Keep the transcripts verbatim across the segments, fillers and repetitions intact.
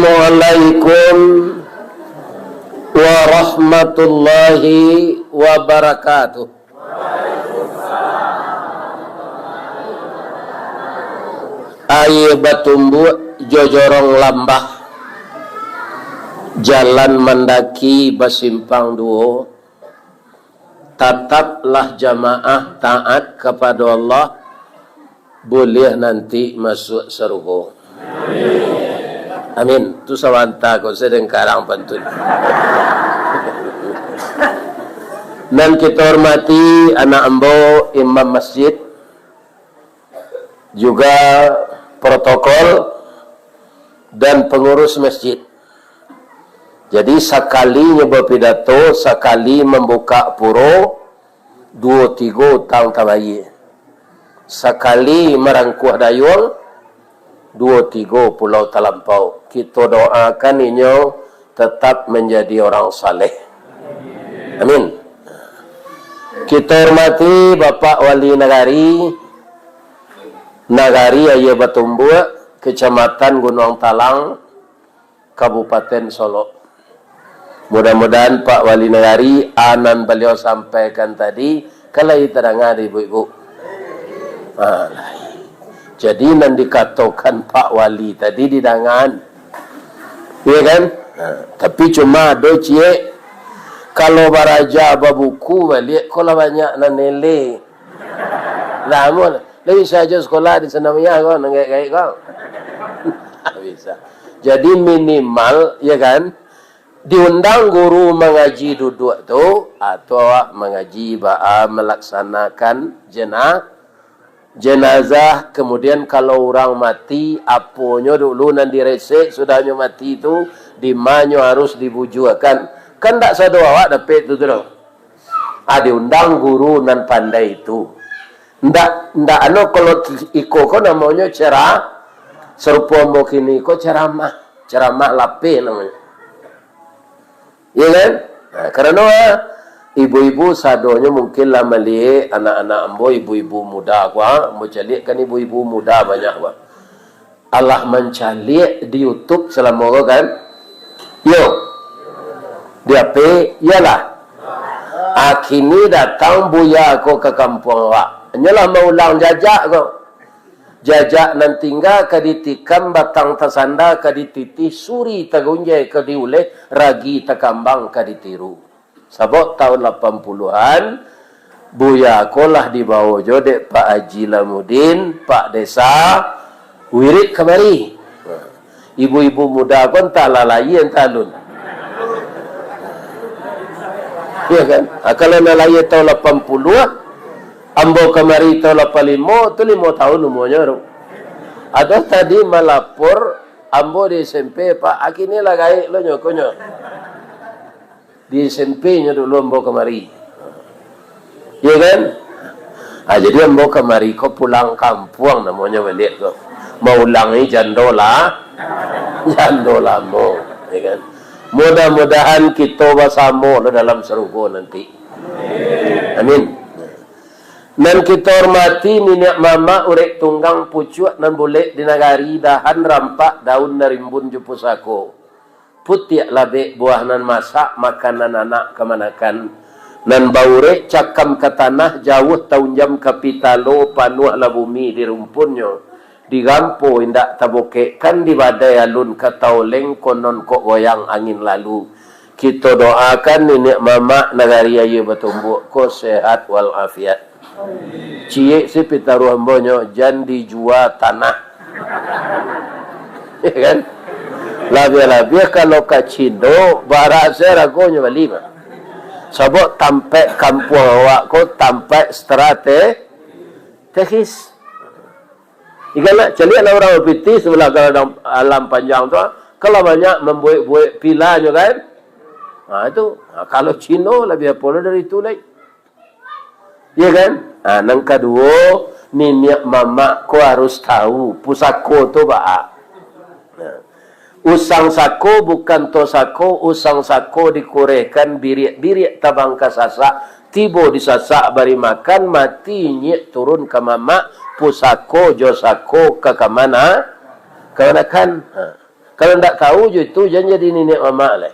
Assalamualaikum warahmatullahi wabarakatuh. Aia batumbuak jo jorong lambah, jalan mandaki basimpang duo, tataplah jamaah taat kapado Allah, buliah nanti masuak sarugo. Amin. Tu sabanta ko sadang karang pantun. Nan kita hormati anak ambo imam masjid, juga protokol dan pengurus masjid. Jadi, sakalinyo bapidato, sakali mambukak puro, duo tigo utang tabayia. Sakali marangkuah dayuang, duo tigo pulau talampau. Kito doakan inyo tatap manjadi orang saleh. Amin. Kito hormati Bapak Wali Nagari, Nagari Aia Batumbuak, Kecamatan Gunuang Talang, Kabupaten Solok. Mudah-mudahan Pak Wali Nagari, a nan baliau sampaikan tadi, kan lai tadanga dek ibu-ibu. Ha, lai. Jadi, nan dikatokan Pak Wali tadi didangaan. Iya kan? Ha, tapi cuma ado ciek, kalau baraja babuku baliak, ko lah banyak nan nilai. Lah, amun lai sajo sekolah di Sanawiyah ko, nan gaek-gaek ko. Bisa. Jadi minimal, ya kan, diundang guru mangaji duduak tu, atau awak mangaji baa malaksanakan jena-, jenazah, kemudian kalau urang mati, aponyo dulu nan diresek sudahnyo mati tu, dimanyo harus dibujuakan. Kan ndak sado awak dapek tu, tu doh. Ah, diundang guru nan pandai tu. Ndak, ndak anu, kalau iko ko namonyo cera-, sarupo ambo kini ko ceramah, ceramah lapeh namonyo. Iya kan? Nah, karano, ah, ibu-ibu sadonyo mungkin lah maliek anak-anak ambo, ibu-ibu muda ko, ah, ambo caliak kan ibu-ibu muda banyak ko. Alah mancaliak di YouTube salamo ko kan? Yo. Di H P, iyolah. Ah, kini datang buya ko ka kampuang awak. Nyolah maulang jajak ko. Jajak nan tingga ka ditikam, batang tasanda ka dititih, suri tagunjai ka diuleh, ragi takambang ka ditiru. Sabab taun lapan puluahan, buya ko lah dibawo jo dek Pak Haji Lamudin, Pak Desa, wirid kamari. Ibu-ibu muda ko antah lah lahia, antah alun. Ya kan? Ah, kalau lah lahia taun lapan puluah, ambo kamari taun lapan limo, tu limo taun umuanyo tu. Ado tadi malapor, ambo di S M P, Pak, a kini lah gaek lo nyo, ko nyo. Di S M P nyo dulu ambo kamari. Iya kan? Ah, jadi ambo kamari ko pulang kampuang namonyo baliak ko. Maulangi jando la-, jando lamo, iya kan? Mudah-mudahan kito basamo lo dalam sarugo nanti. Amin. Nan kito hormati niniak mamak urek tunggang pucuak nan bulek di nagari, dahan rampak daun nan rimbun jo pusako. Putiak labek buah nan masak, makanan anak kamanakan. Nan baurek cakam ka tanah, jauah taunjam ka pitalo, panuahlah bumi di rumpunnyo. Dirampo indak tabokekkan, di badai alun ka taoleng, konon kok goyang angin lalu. Kito doakan niniak mamak nagari aia batumbuak ko sehat walafiat. Ciek si pitaruah ambo nyo, jan dijua tanah. Ya kan? Labiah-labiah kalau ka Cino, bara se ragonyo bali mah. Sabab tampek kampuang awak ko tampek strategis. Ikan nak caliak lah urang bapitih sabalah gadang alam panjang tu, ah. Kalau banyak mambuek-buek pilanyo kan. Ha, itu. Ha, kalau Cino labiah apo lo dari itu lai. Iya kan? Ha, nan kaduo, niniak mamak ko harus tahu pusako tu baa. Nah. Usang sako bukan to sako, usang sako dikurehkan biriak-biriak tabang ka sasak, tibo di sasak bari makan, mati inyiak turun ka mamak, pusako jo sako ka kamana-, kamanakan. Ha. Kalau ndak tahu jo itu, jan jadi niniak mamak lai.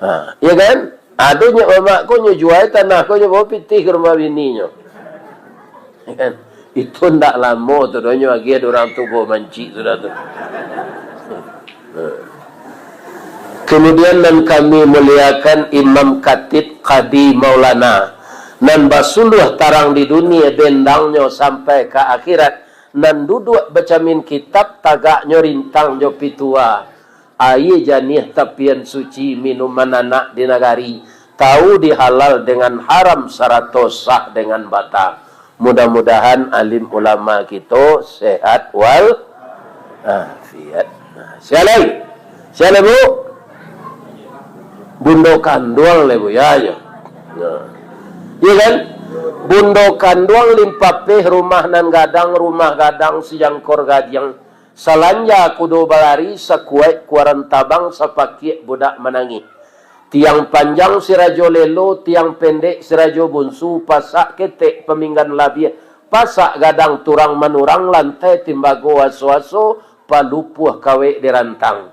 Ha, iya kan? Ado niniak mamak ko, nyo jual tanah ko, nyo bawa pitih ka rumah bininyo. Iya kan? Itu ndak lamo tu doh, nyo agiah dek urang tu, bawa mancik sudah tu. Ha. Kemudian, nan kami muliakan Imam Khatib Qadi Maulana, nan basuluah tarang di dunia, bendangnyo sampai ka akhirat, nan duduak bacamin kitab, tagaknyo rintang jo pitua, aia janiah tapian suci, minuman anak di nagari, tahu di halal dengan haram, sarato sah dengan bata. Mudah-mudahan alim ulama kito sehat wal afiat. Nah, sia lai? Sia lai, Bu? Bundo Kanduang lai, Bu, ya, ya. Nah. Iya kan? Bundo Kanduang limpapeh, rumah nan gadang, rumah gadang sajangkor gagiang, salanja kudo balari, sakuaik kuaran tabang, sapakiak budak manangih. Tiang panjang si Rajo Lelo, tiang pendek si Rajo Bunsu, pasak ketek paminggan labiah, pasak gadang turang manurang, lantai timbago aso-aso, palupuah kawek dirantang.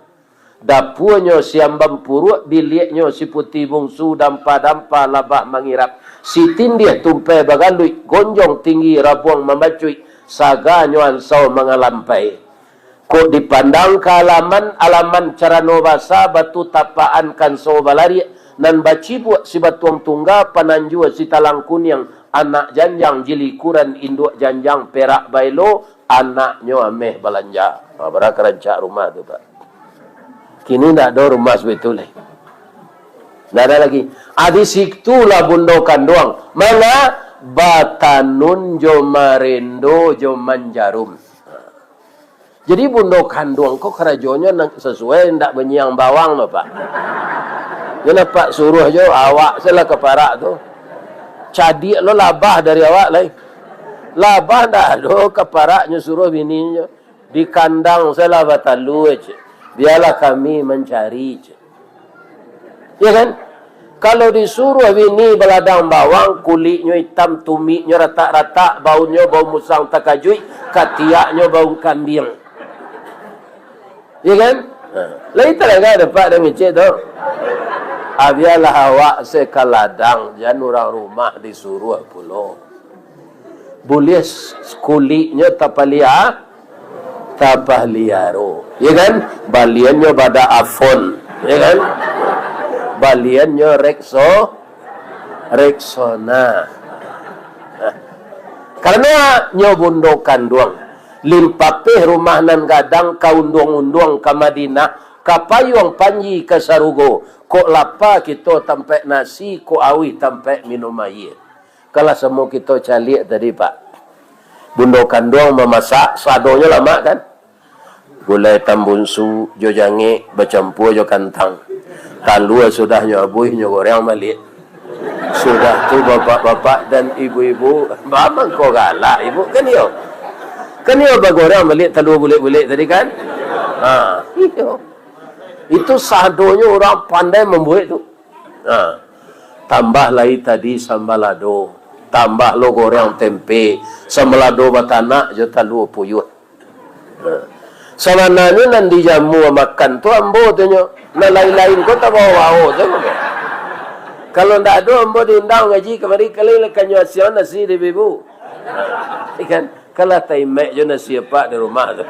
Dapuanyo si Ambam Puruak, biliaknyo si Puti Bungsu, dampa-dampa labah mangirap, si tindiah tumpai bagaluik, gonjong tinggi rabuang mambacuik, saganyo ansau mangalampai. Kok dipandang ka alaman, alaman carano basa, batu tapakan kanso balariak, nan bacibuak si batuang tungga, pananjua si talang kuniang, anak janjang jilikuran, induak janjang perak baelo, anaknyo ameh balanja. Ha, bara ka rancak rumah tu, Pak. Kini ndak ado rumah sabagai tu lai. Ndak ado lagi. Ah, di situlah Bundo Kanduang. Manga? Batanun jo marendo jo manjarum. Jadi, Bundo Kanduang ko karajonyo nan sasuai, ndak manyiang bawang, Bapak. Yo, nampak suruah jo awak salah ka parak tu. Cadiak lo labah dari awak lai. Labah ndak ado ka paraknyo suruah bininyo. Di kandang salah batalua, cek. Biarlah kami mancari, cek. Ya kan? Kalau disuruah bini baladang bawang, kuliknyo itam, tumiknyo ratak-ratak, baunnyo bau musang takajuik, katiaknyo bau kambiang. Ya kan? Ha. Lai talangga dapek dek micik tu. Ah, bialah awak se ka ladang, jan urang rumah disuruah pulo. Buliah s-, kuliknyo tapalia-, tapaliaro. Ya kan? Baliannyo badak Avon. Ya kan? Baliannyo Rexo-, Rexona. Karano nyo Bundo Kanduang. Limpapeh rumah nan gadang ka unduang-unduang ka Madinah, ka payuang panji ka sarugo. Kok lapa kito tampek nasi, kok auih tampek minum aia. Kalah samo kito caliak tadi, Pak. Bundo Kanduang mamasak, sadonyo lamak, kan? Gulai tambunsu jo jangek bacampua jo kantang. Talua sudah nyo abuih, nyo goreng baliak. Sudah tu, bapak-bapak dan ibu-ibu, ba mangko galak ibu, kan iyo? Kan iyo bagoreng baliak talua bulek-bulek tadi, kan? Ha, iyo. Itu sadonyo urang pandai mambuek tu. Ha. Tambah lai tadi sambalado, tambah lo goreng tempe, sambalado batanak jo talua puyuah. Ha. Sabananyo nan dijamu makan tu ambo tu nyo, nan lain-lain ko tabao-bao tu. Kalau ndak ado, ambo diundang ngaji kamari, kali lah kanyo asiang nasi di ibu. Ikan, kalah taimek jo nasi apak di rumah tu.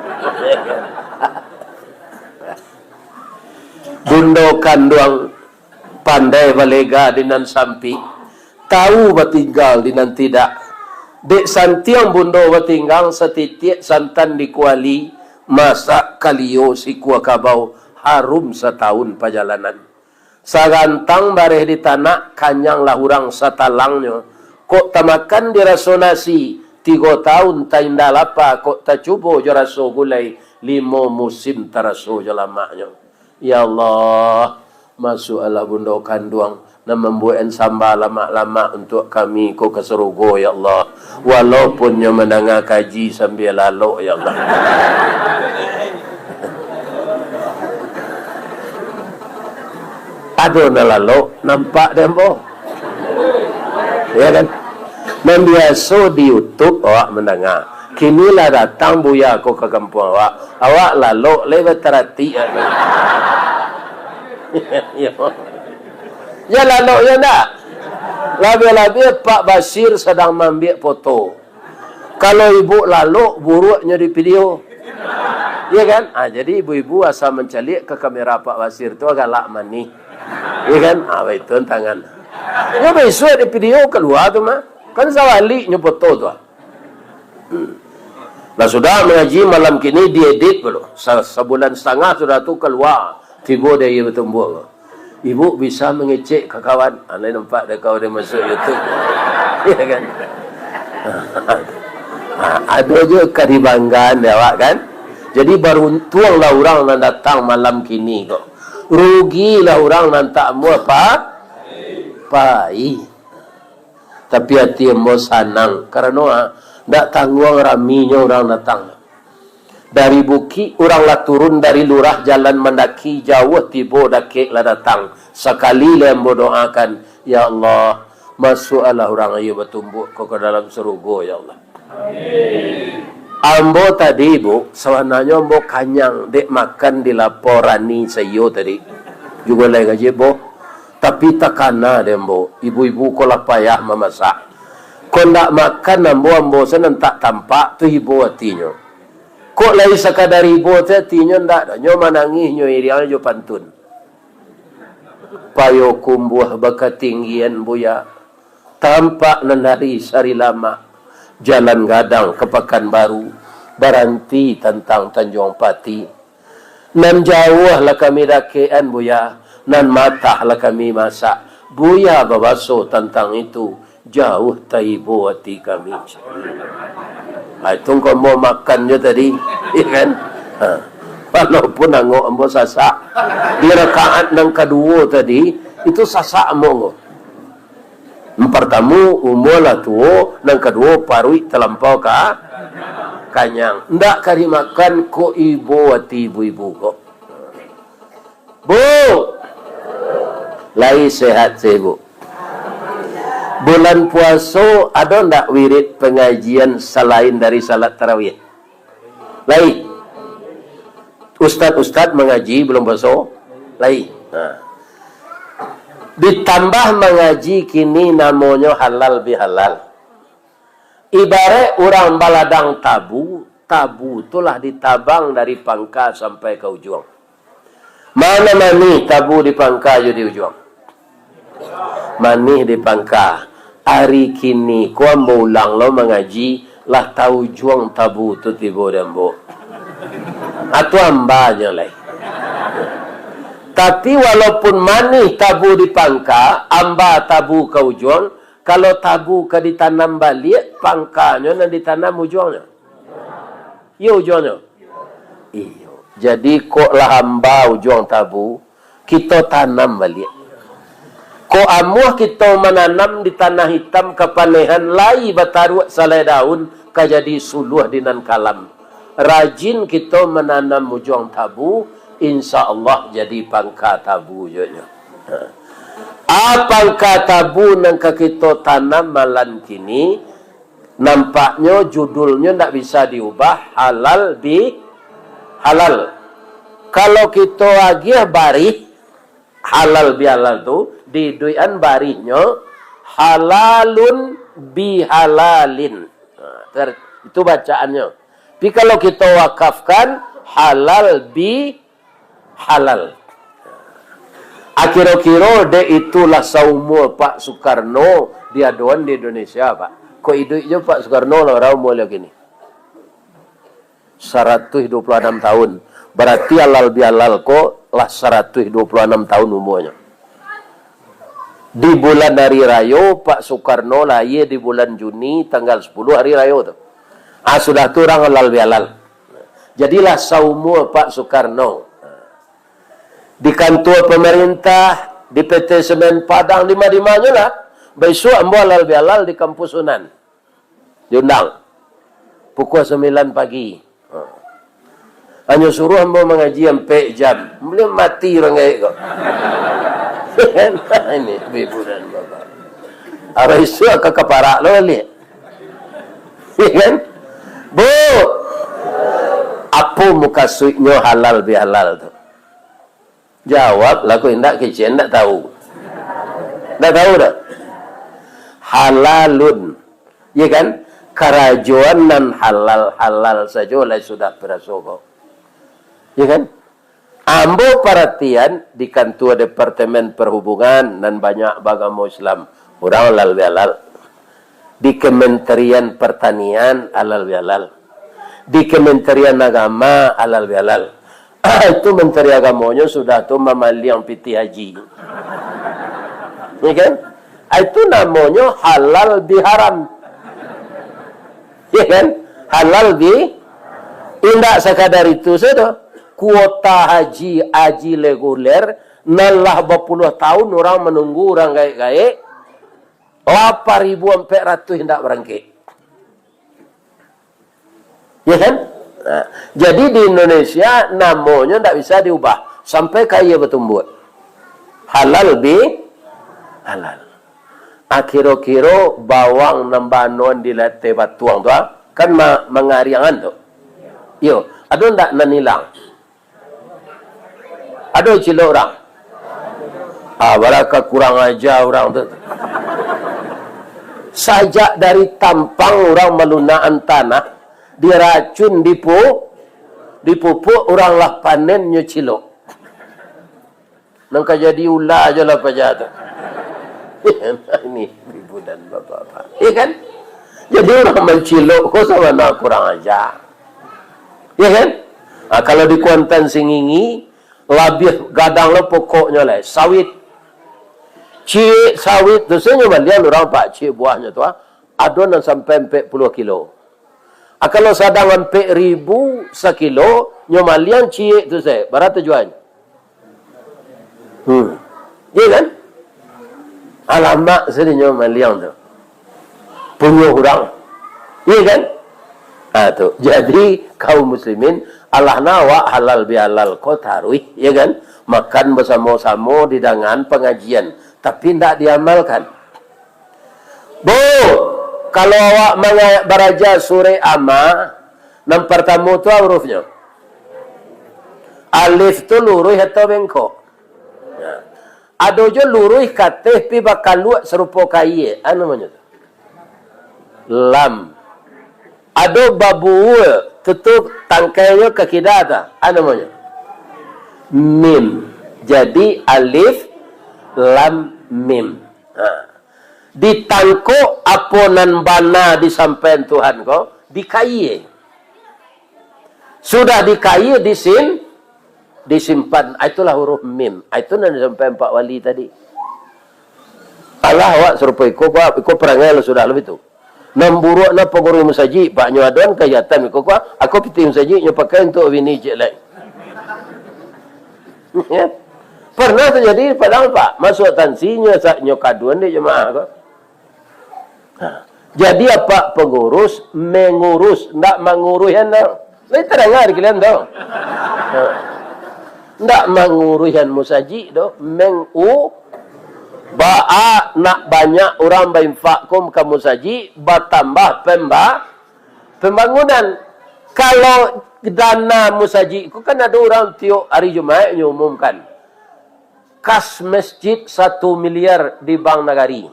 Bundo Kanduang pandai balega di nan sampik, tahu batinggal di nan tidak. Dek santiang bundo batinggang, satitiak santan di kuali, masak kalio sikua kabau, harum satahun pajalanan. Sagantang bareh di tanak, kanyanglah urang satalangnyo. Kok tamakan diraso nasi, tigo tahun tainda lapa, kok tacubo jo raso gulai, limo musim taraso jo lamaknyo. Ya Allah, masuaklah Bundo Kanduang nan mambuek samba lamak-lamak untuak kami ko ka sarugo, ya Allah. Walaupun nyo mandanga kaji sambia lalok, ya Allah. Ado nan lalok, nampak dek ambo. Ya kan? Nan biaso di YouTube awak mandanga. Kini lah datang Buya ko ka kampuang awak. Awak lalok lai bataratik. Yo. Yo lalok yo ndak? Labiah-labiah Pak Basir sadang maambiak foto. Kalau ibuk lalok, buruaknyo di video. Iya kan? Ah, jadi ibu-ibu asa mancaliak ka kamera Pak Basir tu galak manih. Iya kan? Ah, baitu tangan. Yo bisuak di video kalua tu mah. Kan sabaliknyo foto tu ah. Hmm. Lah sudah mangaji malam kini diedit pulo. Sa-, sabulan satangah sudah tu kalua. Tibo di Aia Batumbuak ko. Ibuk bisa mangecek ka kawan. Ah, lai nampak dek kau dia masuk YouTube. Ya kan? Ah, ado jo ka dibanggaan dek awak kan. Jadi baruntuanglah urang nan datang malam kini ko. Rugilah urang nan tak amuah pa-, pai. Tapi ati ambo sanang, karano, ah, ndak tangguang raminyo urang datang. Dari bukik urang lah turun, dari lurah jalan mandaki, jauah tibo dakek lah datang. Sakali lai ambo doakan, "Ya Allah, masuaklah urang Aia Batumbuak ko ka dalam sarugo, ya Allah." Ambo tadi, Bu, sabananyo ambo kanyang dek makan di lapau rani saiyo tadi. Juo lai ngaji, Bu. Tapi takana dek ambo, ibu-ibu ko lah payah mamasak. Kok ndak makan ambo, ambo se nan tak tampak tu ibo atinyo. Kok lai sakadar ibo tu atinyo ndak doh, nyo manangih, nyo iriang jo pantun. Payo kumbuah bakatinggian, Buya. Tampak nan dari Sarilamak, jalan gadang ka Pakanbaru, baranti tantang Tanjuang Pati. Nan jauah lah kami dakekan, Buya, nan matah lah kami masak. Buya babaso tantang itu, jauah taibo ati kami. Ha, itu ngko ambo makan jo tadi, ya kan? Ha. Walaupun angok ambo sasak. Di rakaat nan kaduo tadi, itu sasak ambo ngko. Nan partamo, umua lah tuo, nan kaduo, paruik talampau ka-, kanyang. Ndak ka dimakan, kok ibo ati ibu-ibu ko. Bu! Lai sehat se, Bu? Bulan puaso, ado ndak wirid pangajian salain dari salat tarawih? Lai. Ustad-ustad mangaji bulan puaso? Lai. Nah. Ditambah mangaji kini namonyo halal bihalal. Ibarat urang baladang tabu, tabu tu lah ditabang dari pangka sampai ka ujuang. Mano manih tabu di pangka jo di ujuang? Manih di pangka. Ari kini ko ambo ulang lo mangaji, lah taujuang tabu tu tibo di ambo. Atau ambanyo lai. Tapi walaupun manih tabu di pangka, amba tabu ka ujuang, kalau tabu ka ditanam baliak, pangkanyo nan ditanam ujuangnyo. Iyo ujuangnyo. Iyo. Jadi, kok lah amba ujuang tabu, kito tanam baliak. Kok amuah kito mananam di tanah itam kapanehan lai bataruak salai daun, ka jadi suluah di nan kalam. Rajin kito mananam ujuang tabu, insya Allah jadi pangka tabu jo nyo. Ha. A pangka tabu nan ka kito tanam malam kini, nampaknyo judulnyo ndak bisa diubah, halal bi-, halal. Kalau kito agiah barih, halal bihalal tu, diiduikan barihnyo, halalun bihalalin. Ha, ter-, itu bacaannyo. Tapi kalau kito wakafkan, halal bi-, halal. Akiro-kiro dek itulah saumua Pak Sukarno diadoan di Indonesia, Pak. Kok iduik jo Pak Sukarno lah, bara umua lah kini? Saratuih duo puluah anam tahun. Barati halal bihalal ko lah saratuih duo puluah anam tahun umuanyo. Di bulan hari rayo, Pak Sukarno lahia di bulan Juni, tanggal sapuluah hari rayo tu. Ah, sudah tu urang halal bihalal. Jadilah saumua Pak Sukarno. Di kantua pamarintah, di P T Semen Padang, di ma-di manyo lah. Baisuak ambo halal bihalal di kampus Unan. Diundang. Pukua sambilan pagi. Ha. Hanyo suruah ambo mangaji ampek jam. Baliau mati urang gaek ko. Ini ibu dan bapak. Arah isuak ka kaparak lo baliak. Ya kan? Bu, apo mukasuiknyo halal bihalal tu? Jawablah, kok indak kecek, indak tahu. Indak tahu dah. Halalun. Ya kan? Karajoan nan halal-halal sajo lah sudah piraso ko. Ya kan? Ambo paratian di kantua Departemen Perhubungan nan banyak bagamo Islam, urang halal bihalal. Di Kementerian Pertanian halal bihalal. Di Kementerian Agama halal bihalal. Itu Menteri Agamonyo sudah tu mamaliang pitih haji. Ya kan? Itu namonyo halal biharam. Ya kan? Halal bi-, indak sakadar itu sajo. Kuota haji, haji reguler, nan lah bapuluah tahun urang manunggu, urang gaek-gaek, lapan ribu ampek ratuih indak barangkek. Ya kan? Nah, jadi di Indonesia namonyo ndak bisa diubah sampai ka iyo batumbuah. Halal bi-, halal. Ah, kiro-kiro bawang nan baanoan di lateh batuang tu, ah, kan ma-, mangariangan tu. Iyo, ado ndak nan ilang? Ado cilok urang? Ah, baraka kurang aja urang tu. Sajak dari tampang urang malunakan tanah, diracun dipu-, dipupuk, urang lah panen nyo cilok. Nan ka jadi ula ajo lah paja tu. Ini ibu dan bapak-bapak. Ya kan? Jadi urang mancilok ko sabana kurang aja. Ya kan? Ah, kalau di Kuantan Singingi, labiah gadang lo pokoknyo lai, sawit. Ciek sawit tu sajo maliang urang, Pak, ciek buahnyo tu, ah, ado nan sampai ampek puluah kilo. Ah, kalau sadang ampek ribu sakilo, nyo maliang ciek tu sajo, bara tujuan? Hmm. Iya kan? Alamak sadonyo maliang tu. Punyo urang. Iya kan? Ha, tu. Jadi, kaum muslimin, alah na awak halal bihalal ko taruih, iya kan? Makan basamo-samo di dangan pangajian, tapi ndak diamalkan. Bu, kalau awak manga-, baraja surek ama, nan partamo tu hurufnyo. Alif tu luruih atau bengkok? Nah. Ado jo luruih kateh pi bakaluak sarupo kaie. Anu namonyo tu? Lam. Ado babua, tutup tangkainyo ka kida tu. Anu namonyo? Mim. Jadi alif, lam, mim. Ha. Ditangkok apo nan bana disampaian Tuhan ko, dikaie. Sudah dikaie, disin-, disimpan. Ah, itulah huruf mim. Ah, itu nan disampaian Pak Wali tadi. Alah, awak sarupo iko, Pak. Iko parangai lah sudah lah itu. Nan buruak nan pangurus musajik, Pak, nyo adoan kagiatan iko, Pak. Ako pitih musajik nyo pakai untuak bini ciek lai. Ya. Pernah terjadi di Padang, Pak. Masuak tansi nyo sa-, nyo kaduan dek jamaah ko. Ha. Jadi, apak pangurus mangurus, ndak manguruihan doh. Lai tadanga di kalian tu? Ha. Ndak manguruihan musajik doh, mengu-, baa nak banyak urang bainfak ko ka musajik, batambah pemba-, pembangunan. Kalau dana musajik ko kan ado urang tiok ari Jumaik nyo umumkan. Kas masjid satu miliar di bank nagari.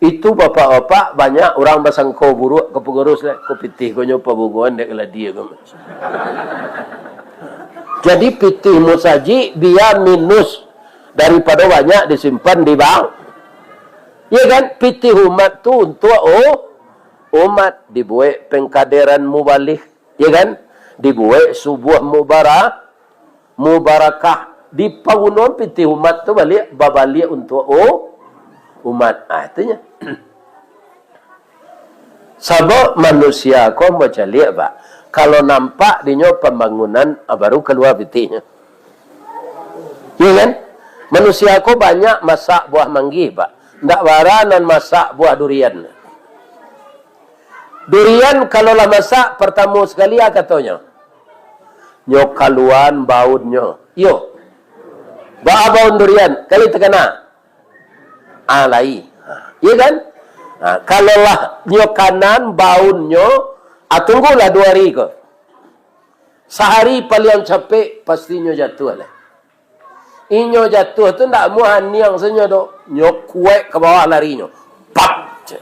Itu bapak-bapak banyak urang basangko buruak ka pangurus lai. Ko pitih ko nyo pabungoan dek kaladi ko. Jadi pitih musajik bia minus daripado banyak disimpan di bank. Ya kan? Pitih umat tu untuak u-, umat, dibuek pengkaderan mubalih, ya kan? Dibuek subuah mubara-, mubarakah, dipagunoan pitih umat tu baliak, babaliak untuak u-, umat. Ah, itunyo. Sabab manusia ko bacaliak, Pak. Kalau nampak dinyo pambangunan, ah, baru kalua pitihnyo. Iya kan? Manusia ko banyak masak buah manggih, Pak. Ndak bara nan masak buah durian. Durian kalau lah masak, partamo sakali, ah, katonyo, nyo kaluan baunnyo. Iyo. Baa baun durian? Kali takana? Ah, lai. Ha, iya kan? Ha, kalau lah nyo kanan baunnyo, Ah, tunggulah duo hari ko. Sahari paliang capek, pasti nyo jatuah lah. Inyo jatuah tu ndak amuah aniang sajo doh. Nyo kuek ka bawah larinyo. Pap! Cek.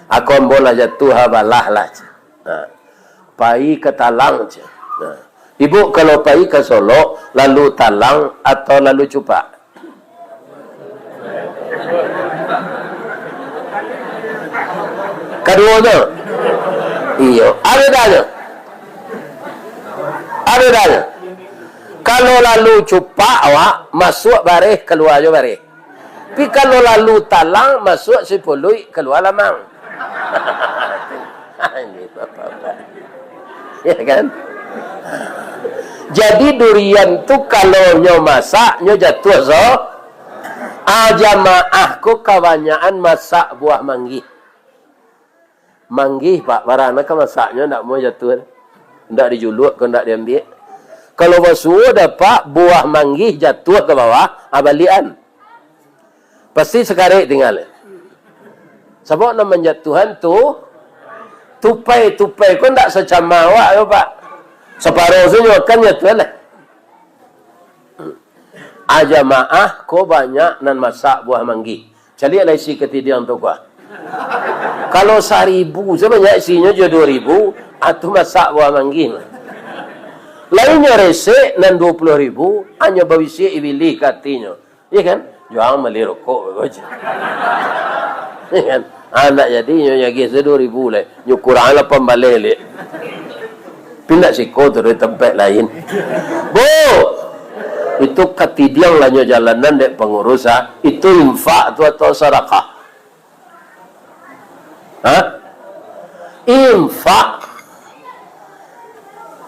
Ako ambo lah jatuah, ha, balah lah, cek. Ha. Pai ka talang, cek. Ha. Ibuk kalau pai ka Solok, lalu talang atau lalu cupak? Kaduonyo? Iyo. Apo bedanyo? Apo bedanyo? Kalau lalu cupak awak, masuak bareh, kalua jo bareh. Tapi kalau lalu talang, masuak sipuluik, kalua lamang. Ini bapak-bapak. Ya kan? Jadi durian tu kalau nyo masak, nyo jatuah so. Ah, jamaah ko kabanyakan masak buah manggih. Manggih, Pak, barana ka masaknyo, ndak mau jatuah. Ndak dijuluak, ko ndak diambiak. Kalau basuo dapek buah manggih jatuah ka bawah, ah, baliakan. Pasti sakarek tinggal. Sabab nan manjatuahan tu, tupai, tupai ko ndak sacamah awak ko, Pak. Saparo sajo kan jatuah lah. Ah, jamaah ko banyak nan masak buah manggih. Caliaklah isi katidiang tu, kuah. Kalau saribu sabanyak isinyo jo duo ribu, ah, tu masak buah manggih. Lainnyo resek nan duo puluah ribu, hanyo babisiak ibilih ka atinyo. Iya kan? Juang bali rokok, bagus. Iya kan? Ah, ndak jadi, nyo nyagih se duo ribu lai. Nyo kurang lapan baleh lai. Pindah siko tu dari tempat lain. Bu! Itu katidiang lah nyo jalanan dek pangurus, ah. Itu infak tu atau sadakah? Ha? Infak.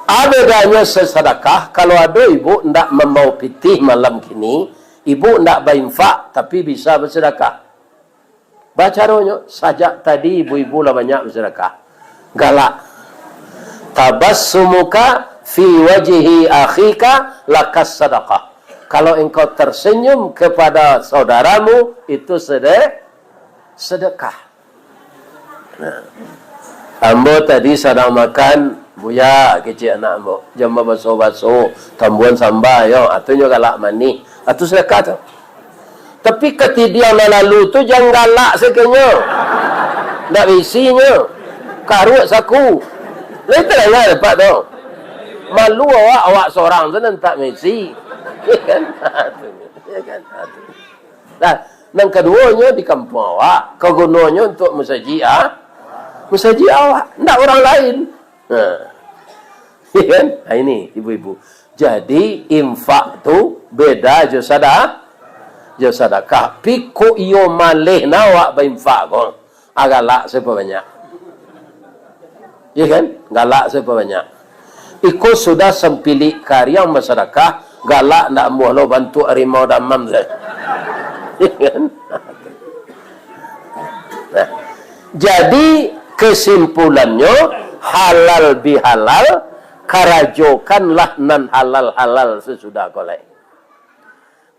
Apo bedanyo sasadakah? Kalau ado ibu ndak mambawa pitih malam kini, ibu ndak bainfak, tapi bisa basadakah. Bacaronyo, sajak tadi ibu-ibu lah banyak basadakah. Galak. Tabassumuka fi wajhi akhika lakas sadakah. Kalau engkau tersenyum kepada saudaramu, itu sede-, sedekah. Nah. Ambo tadi sadang makan, Buya, kecek anak ambo. Jan babaso-baso, tambuan samba, yo. Atunyo galak manih. Atu sedekah tu. Tapi katidiang nan lalu tu jan galak sakenyo. Ndak baisinyo. Karuak saku. Lai tadanga dapek tu. Malu awak, awak sorang tu nan tak baisi. Ya kan? Ya kan? Nah, nan kaduonyo di kampuang awak, kagunonyo untuak musajik, ah, musajik awak, ndak urang lain. Nah. Ya kan? Nah, ini, ibu-ibu. Jadi, infak tu beda jo sada-, jo sadakah. Piko iyo maleh na awak bainfak ko. Ah, galak se pabanyak. Iya kan? Galak se pabanyak. Iko sudah sampilik kariang basadakah, galak ndak ambuah lo bantuak harimau damam se. Iya kan? Nah, jadi, kesimpulannyo, halal bihalal, karajokanlah nan halal-halal sasudah ko lai.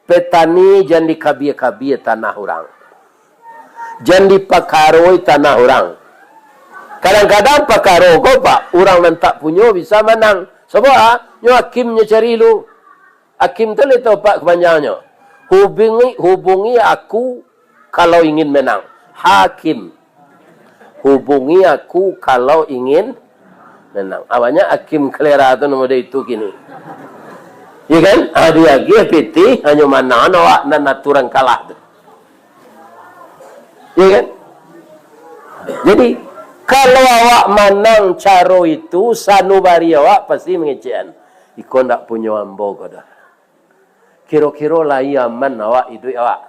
Petani jan dikabia-kabia tanah urang. Jan dipakaroi tanah urang. Kadang-kadang pakaro ko, Pak, urang nan tak punyo bisa manang. Sabab, ah, nyo hakim nyo cari lu. Hakim tu lai tau, Pak, kapanjangnyo. Hubungi, hubungi aku kalau ingin menang. Hakim. Hubungi aku kalau ingin menang. Ah, banyak hakim kalera tu namo dia itu kini. Ya kan? Ah, diagiah pitih, hanyo manang awak nan aturan kalah tu. Ya kan? Jadi, kalau awak manang caro itu, sanubari awak pasti mangecekan. Iko ndak punyo ambo ko doh. Kiro-kiro lai aman awak iduik awak?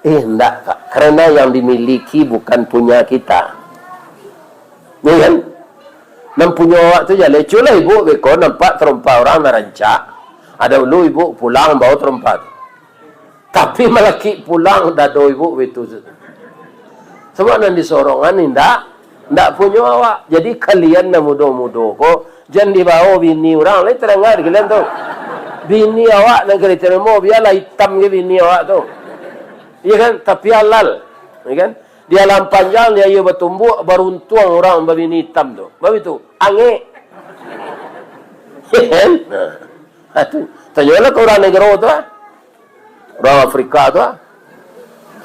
Eh, indak, Kak. Karena yang dimiliki bukan punya kita. Ya kan? Nan punyo awak tu jaleh. Cubolah ibu beko nampak tarompa urang nan rancak. Ado dulu ibu pulang bao tarompa tu. Tapi malakik pulang dado ibu itu. Sabab nan disorongan indak, indak punyo awak. Jadi kalian nan mudo-mudo ko, jan dibao bini urang, lai tadanga di kalian tu. Bini awak nan ka ditarimo, bialah itam ge bini awak tu. Iya kan? Tapi halal. Iya kan? Di alam panjang, di aia batumbuak, baruntuang urang babini itam tu. Babitu, angek. Kan? Nah. Ha, tu. Tanyolah ka urang nagaro tu, ah. Urang Afrika tu, ah.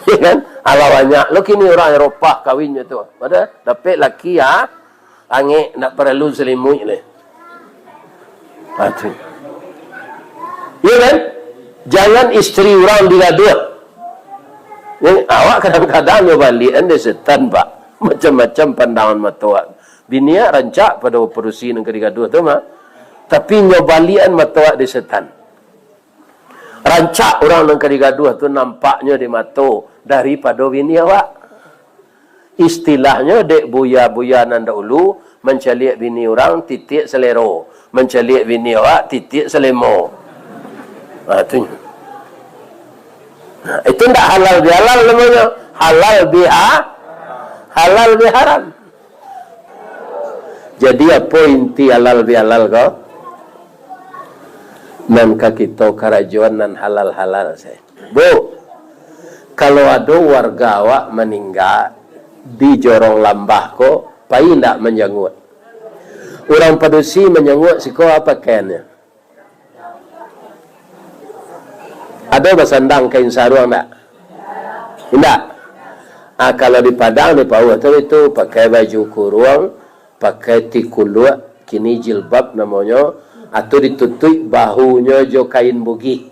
Ya kan? Alah banyak lo kini urang Eropah kawinnyo tu. Pada dapek laki, ah, angek, ndak paralu salimuik lai. Ha, tu. Ya kan? Jangan isteri urang digaduah. Ya, awak kadang-kadang nyo baliakan dek setan, Pak. Macam-macam pandangan mato awak. Bini awak rancak pado padusi nan ka digaduah tu mah. Tapi nyo baliakan mato awak dek setan. Rancak urang nan ka digaduah tu nampaknyo di mato daripado bini awak. Istilahnyo dek buya-buya nan dahulu, mancaliak bini urang titiak salero, mancaliak bini awak titiak salemo. Ha, tu. Nah, itu ndak halal bihalal namonyo. Halal biha-, halal biharam. Jadi, apo inti halal bihalal ko? Nan ka kito karajoan nan halal-halal sajo. Bu, kalau ado warga awak maningga di jorong lambah ko, pai ndak manjanguak? Urang padusi manjanguak siko apo pakaiannyo? Ado basandang kain saruang ndak? Indak. Ah, kalau di Padang, di Pauh tu, itu pakai baju kuruang, pakai tikuluak, kini jilbab namonyo, atau ditutuik bahunyo jo kain bugih.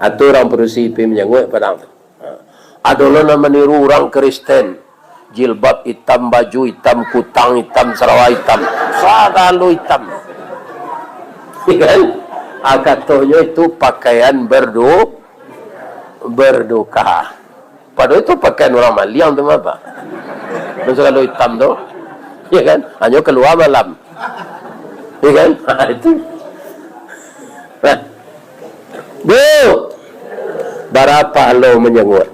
Atau urang padusi pi manjanguak Padang tu. Ha. Ado lo nan maniru urang Kristen. Jilbab itam, baju itam, kutang itam, sarawa itam. Sagalo itam. Kan? Ah, katonyo itu pakaian berdu-, berduka. Padahal itu pakaian urang maliang tu mah, Pak. Nan sagalo itam tu. Ya kan? Hanyo kalua malam. Ya kan? Ha, itu. Nah. Bu, bara pahalo manjanguak?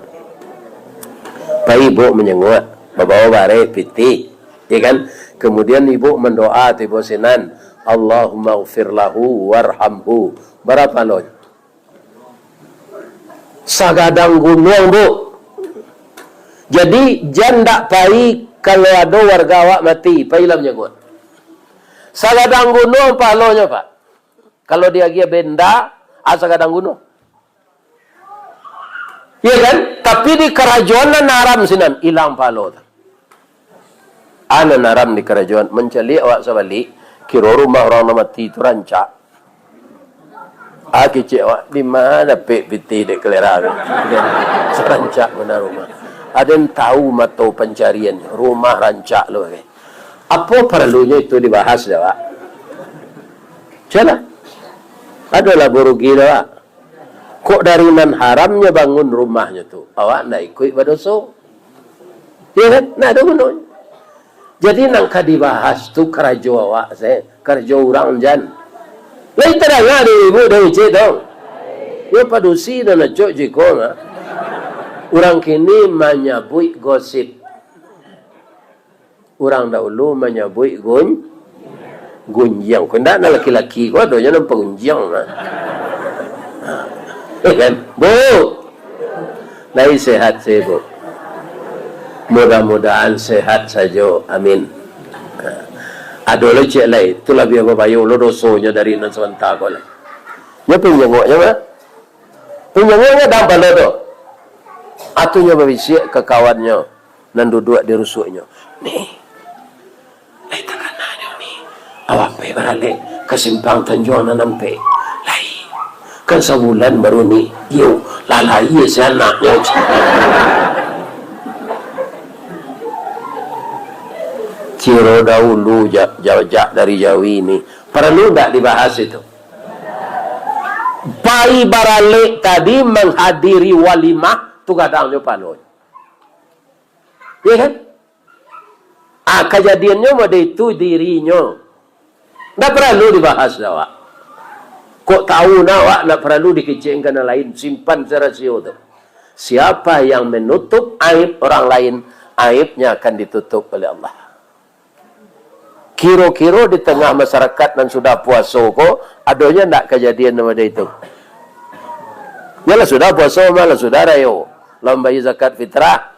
Pai ibu manjanguak, babawa bareh, pitih. Ya kan? Kemudian ibu mandoa tibo sinan, "Allahumma ghfir lahu warhamhu." Bara pahalonyo? Sagadang gunuang, Bu. Jadi, jan ndak pai kalau ado warga awak mati, pailah manjanguak. Sagadang gunuang pahalonyo, Pak. Kalau diagiah benda, ah, sagadang gunuang. Iya kan? Tapi di karajoan nan haram sinan, ilang pahalo tu. Ah, nan haram di karajoan, mancaliak awak sabalik, kiro rumah urang nan mati tu rancak. Ah, kecek awak, di ma dapek pitih dek kalera tu? Rancak bana rumah. Aden tahu mato pancarian, rumah rancak lo, kan? Apo paralunyo itu dibahas dek awak? Caklah. Adolah burugi dek awak. Kok dari nan haramnyo bangun rumahnyo tu, awak ndak ikuik badoso. Iya kan? Ndak ado gunonyo. Jadi, nan ka dibahas tu karajo awak sajo, karajo urang jan. Lai tadanga dek ibu, dek cek tu? Yo, padusi nan acok jiko mah. Urang kini manyabuik gosip. Urang dahulu manyabuik gun-, gunjiang. Kok indak, nan laki-laki ko adonyo nan pagunjiang mah. Ha. Eh, kan? Bu! Lai sehat sajo, Bu? Mudah-mudahan sehat sajo. Amin. Ha. Ado lo ciek lai. Tu labiah babayo lo dosonyo dari nan sabanta ko lai. Nyo pinjangoknyo mah. Pinjangoknyo dalam palo tu. Atunyo babisiak ka kawannyo nan duduak di rusuaknyo. Ni, lai takana nyo ni. Awak pai baralek ka simpang Tanjuang nan ampek. Lai. Kan sabulan baru ni. Iyo, lah lahia si anaknyo. Kiro dahulu ja-, ja-, jak dari Jawi ni. Paralu ndak dibahas itu? Pai baralek tadi manghadiri walimah, tu gadangnyo pahalonyo. Iya kan? Ah, kajadiannyo model itu dirinyo. Ndak paralu dibahas dek awak. Kok tahu nah awak, ndak paralu dikecekkan ka nan lain, simpan sarasio tu. Siapa yang menutup aib orang lain, aibnya akan ditutup oleh Allah. Kiro-kiro di tangah masarakat nan sudah puaso ko, adonyo ndak kajadian nan model itu? Yo lah sudah puaso mah, lah sudah rayo, lah mambayia zakat fitrah.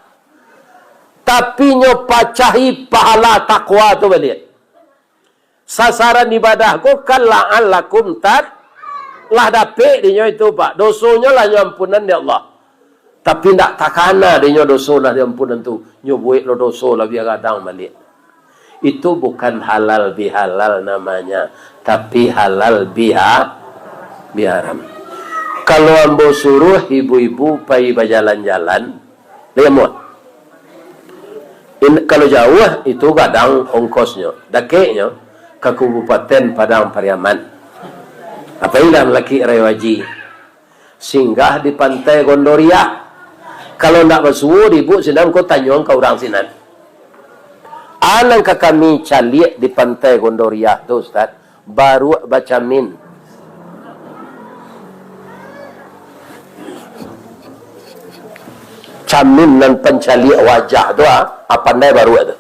Tapi nyo pacahi pahala takwa tu baliak. Sasaran ibadah ko kan la'allakum tat-, lah dapek dinyo itu, Pak. Dosonyo lah nyo ampunan dek Allah. Tapi ndak takana dinyo doso lah diampunan tu. Nyo buek lo doso labiah gadang baliak. Itu bukan halal bihalal namanya, tapi halal biha-, biharam. Kalau ambo suruah ibu-ibu pai bajalan-jalan, lai amuah. In-, kalau jauah, itu gadang ongkosnyo. Dakeknyo, ka Kabupaten Padang Pariaman. Apo indak lakik Rayo Haji? Singgah di Pantai Gondoriah. Kalau ndak basuo di ibu sinan, ko tanyoan ka urang sinan. A nan ka kami caliak di Pantai Gondoriah tu, Ustaz, baruak bacamin. Camin nan pancaliak wajah tu, ah, ah, pandai baruak tu.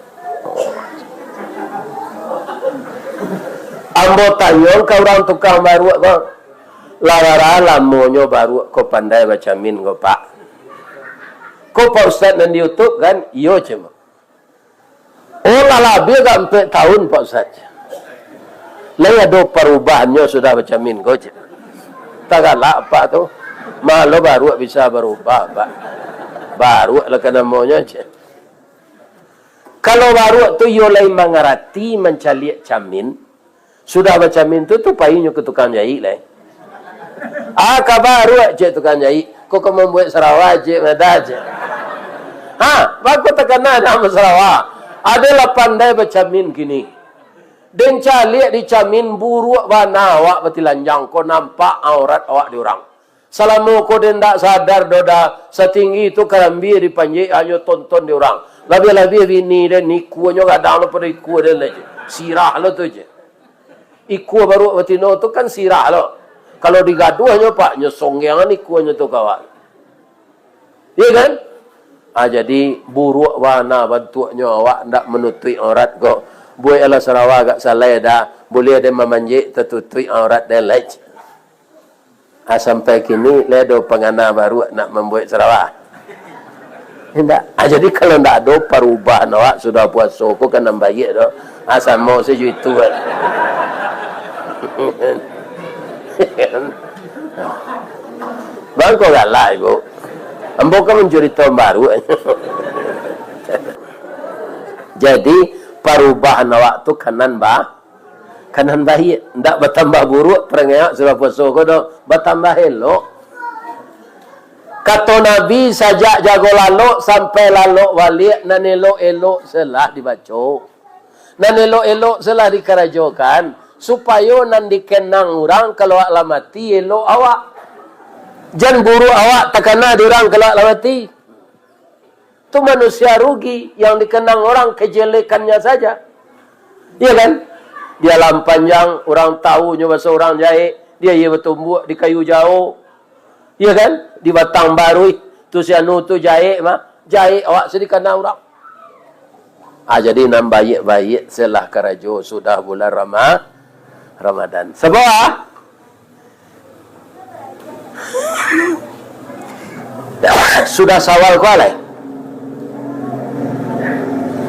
Ambo tanyoan ka urang tukang baruak ko, "Lah bara lamonyo baruak ko pandai bacamin ko, Pak?" "Ko Pak Ustaz nan di YouTube kan?" "Iyo," cek ambo. "Oh, lah labiah agak ampek tahun, Pak Ustaz." "Lai ado parubahannyo sudah bacamin ko?" cek. Tagalak apak tu. "Malo baruak bisa barubah, Pak. Baruak lah ka namonyo," cek. Kalau baruak tu iyo lai mangarati mancaliak camin, sudah bacamin tu, tu painyo ka tukang jaik lai. "Ah, ka baruak," cek tukang jaik. "Ko ka mambuek sarawa," cek, madah, cek. Ha, bako takana namo sarawa. Adolah pandai bacamin kini. Den caliak di camin, buruak bana awak batilanjang ko, nampak aurat awak di urang. Salamo ko den ndak sadar doh, dah satinggi tu karambia dipanjek, hanyo tonton di urang. Labiah-labiah bini den, ikuanyo gadang lo pado ikua den lai, cek. Sirah lo tu, cek. Ikua baruak batino tu kan sirah lo. Kalau digaduahnyo, Pak, nyo songgeangan ikuanyo tu ka awak. Iyo kan? Ah, jadi buruak bana bantuaknyo awak ndak manutuik aurat ko. Bueklah sarawa agak salai dah. Buliah den mamanjek tatutuik aurat den lai, cek. Ah, sampai kini lai ado pangana baruak nak mambuek sarawa? Indak. Ah, jadi kalau ndak ado parubahan awak sudah puaso ko, ka nan baiak tu. Ah, samo sajo itu kan. Bangko galak, Ibu. Ambo kan mancurito baruak. Jadi, parubahan awak tu ka nan ba-, ka nan baiak, ndak batambah buruak parangai awak sudah puaso ko doh, batambah elok. Kato Nabi, "Sajak jago lalok sampai lalok baliak, nan elok-elok se lah dibaco. Nan elok-elok se lah dikarajokan, supayo nan dikenang urang kalau awak lah mati, elok awak. Jan buruak awak takana di urang kalau awak lah mati." Tu manusia rugi, yang dikenang orang kejelekannya saja. Iya kan? Dia lam panjang, urang tahu nyo baso urang jahek, dia iya batumbuak di kayu jauh. Iya kan? Di batang baruih, tu si anu tu jahek mah, jahek awak se dikana urang. Ah, jadi nan baiak-baiak se lah karajo sudah bulan Rama-, Ramadan. Sabab Sudah Syawal ko alai?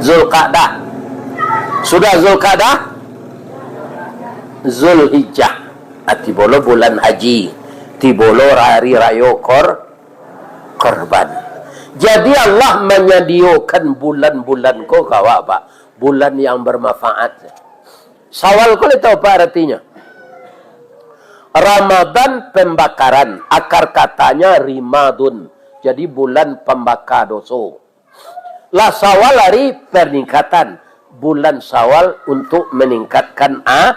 Zulqa'dah. Sudah Zulqa'dah, Zulhijjah. Ah, tibo lo bulan haji. Tibo lo hari rayo kor-, korban. Jadi Allah manyadiokan bulan-bulan ko ka awak, Pak. Bulan yang bermanfaat. Syawal ko lai tau apo aratinyo? Ramadan pambakaran, akar katanya rimadun. Jadi bulan pambaka doso. Lah Syawal ari paningkatan. Bulan Syawal untuk meningkatkan a-,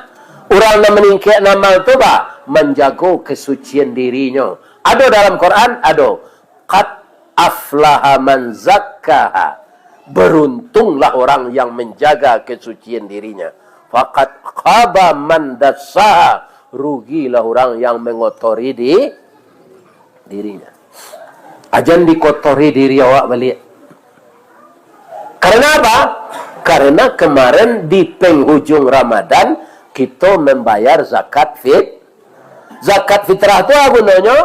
urang nan maningkek amal tu, bah, manjago kesucian dirinyo. Ado dalam Quran? Ado. "Qad aflaha man zakkaha." Beruntunglah orang yang menjaga kesucian dirinya. "Faqad khaba man dassaha." Rugilah orang yang mengotori di-, dirinya. Ajan dikotori diri awak baliak. Karena apa? Karena kemarin di penghujung Ramadan, kita membayar zakat fit-, zakat fitrah tu apa gunanya?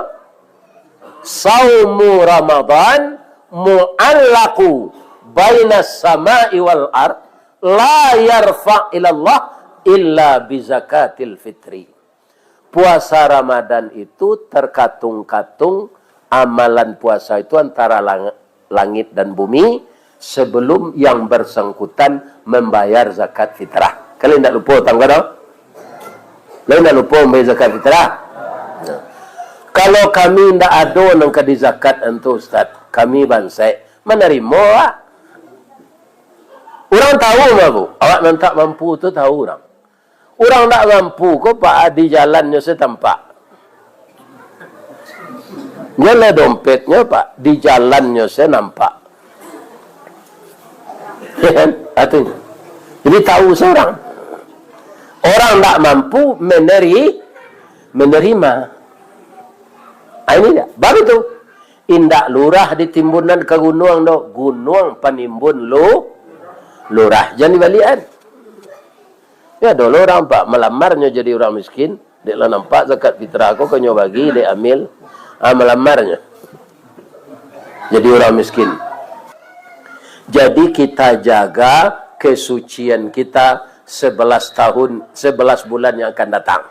Saumu Ramadan mu'allaqu Bainas sama'i wal ard, la yarfa ilallah illa bizakatil fitri. Puasa Ramadan itu terkatung-katung amalan puasa itu antara lang-, langit dan bumi sebelum yang bersangkutan membayar zakat fitrah. Kalian ndak lupa tanggal tu? Kalian ndak lupa membayar zakat fitrah? Nah. Kalau kami ndak ado nang ka di zakat antu, Ustaz, kami bansaik, manarimo awak. Urang tahu mah, Bu. Awak nan tak mampu tu tahu urang. Urang ndak mampu ko, Pak, di jalannyo se tampak. Nyo lah dompetnyo, Pak, di jalannyo se nampak. Ya kan? Artinyo. Jadi tahu se urang. Urang ndak mampu meneri-, menerima. Ah, ini dia. Baru tu. Indak lurah ditimbunan ka gunuang do. Gunuang panimbun lu-, lurah. Jan dibaliakan. Ya, dulu urang, Pak, malamarnyo jadi urang miskin. Dek lah nampak zakat fitrah ko, ka nyo bagi, dek amil. Ah, malamarnyo. Jadi urang miskin. Jadi kita jaga kesucian kita sebelas tahun, sebelas bulan yang akan datang.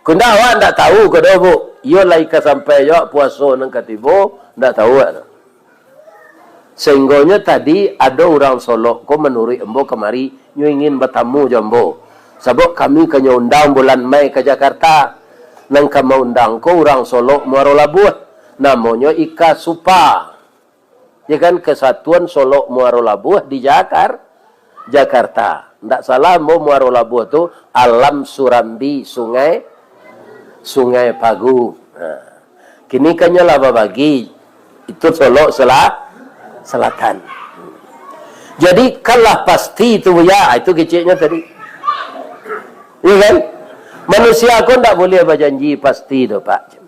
Kunda awak ndak tahu ko doh, Bu. Iyo lai ka sampai jo puaso nan ka tibo, ndak tahu awak. Sahinggonyo tadi ado urang Solok ko manuruik ambo kamari, nyo ingin batamu jo ambo. Sabab kami ka nyo undang bulan Mai ka Jakarta. Nan ka maundang ko urang Solok Muaro Labuah. Namonyo Ika Supa. Ya kan, Kesatuan Solok Muaro Labuah di Jakar-, Jakarta. Ndak salah ambo, Muaro Labuah tu alam surambi Sungai, Sungai Pagu. Nah, kini kan nyo lah babagi. Itu Solok Sela-, Selatan. Jadi, kan lah pasti tu, Buya. Ah, itu keceknyo tadi. Ya kan? Manusia ko ndak boleh bajanji pasti tu, Pak.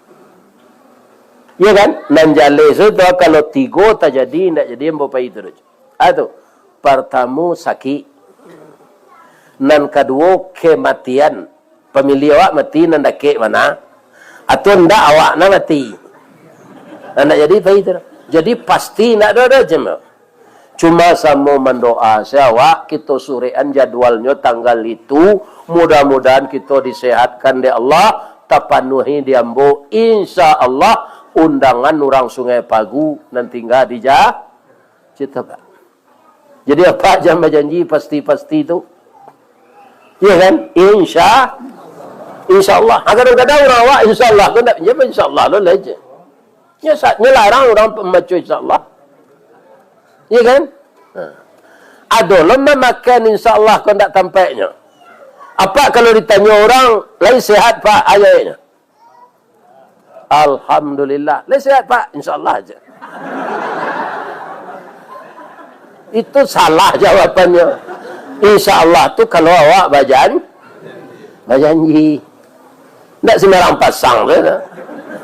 Ya kan? Nan jaleh tu, kalau tigo tajadi, ndak jadi ambo pai tu doh. Ah, tu. Partamo, sakik. Nan kaduo, kematian. Pamiliah awak mati nan dakek bana. Atau ndak awak nan mati. Nah, ndak jadi pai tu. Jadi, pasti ndak ado, ado je. Cuma samo mandoa se awak, kito surekan jadwalnyo tanggal itu. Mudah-mudahan kito disehatkan dek Allah, tapanuhi di ambo. Insya Allah, undangan urang Sungai Pagu nan tingga di Ja-, Cita, Pak. Jadi, apak jan bajanji pasti-pasti tu. Ya kan? Insya, insya Allah. Ha, kadang-kadang urang awak insya Allah tu ndak, ya, insya Allah lo lah je. Nyo sa-, nyo larang urang pambaco insya Allah. Ya kan? Ha. Ado lo mamakan insya Allah ko ndak tampaknyo. Apak kalau ditanyo urang, "Lai sehat, Pak?" Ayo, ayo. "Alhamdulillah." "Lai sehat, Pak?" "Insya Allah aja." Itu salah jawabannyo. Insya Allah tu kalau awak bajan-, bajanji. Ndak sembarang pasang tu, tu.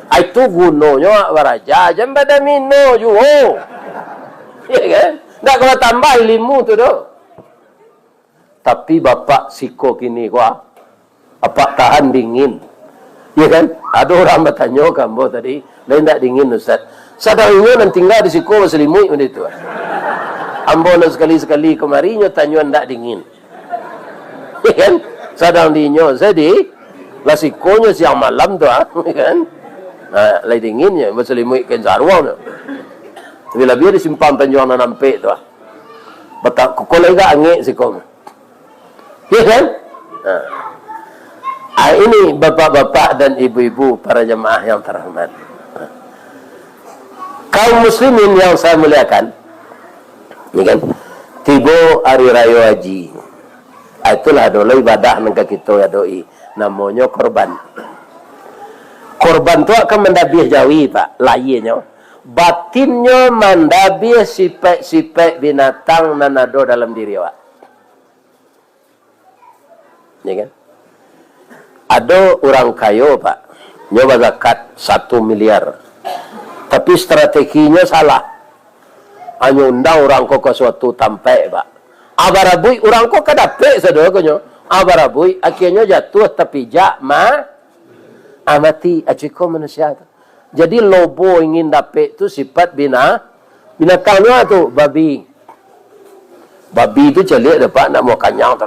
Ah, itu gunonyo awak baraja, jan badomino juo. Ya kan? Ndak kawa tambah ilimu tu doh. Tapi bapak siko kini ko, ah, apak tahan dingin. Ya kan? Ado urang batanyo ka ambo tadi, "Lai ndak dingin, Ustaz?" Sadang inyo nan tingga di siko basalimuik macam itu. Ambo nan sakali-sakali kamari inyo tanyo ndak dingin. Ya kan? Sadang di inyo, saya di, lah sikonyo siang malam tu, ah, ya kan? Nah, lai dingin nyo, basalimuik kain saruang tu. Tapi labiah di simpang Tanjuang Nan Ampek tu, ah. Batak kuko lai agak angek siko. Ya kan? Nah. Ah, ini bapak-bapak dan ibu-ibu, para jamaah yang terhormat. Kaum muslimin yang saya muliakan, ya kan? Tibo hari rayo haji. Ah, itulah dulu ibadah nan ka kito adoi. Namonyo korban. Korban tu akan mandabiah jawi, Pak, lahianyo. Batinnyo mandabiah sipaik-sipaik binatang nan ado dalam diri awak. Ya kan? Ado urang kayo, Pak. Nyo bazakat satu miliar. Tapi strateginyo salah. Hanyo undang urang ko ka suatu tampaik, Pak. Abarabuik urang ko ka dapek sado ko nyo. Abarabuik, akhianyo jatuah tapijak ma-, ah, mati. Ah, ciko manusia tu. Jadi lobo ingin dapek tu sipat bina-, binatang nyo tu, babi. Babi tu caliak dapek anak buah kanyang tu.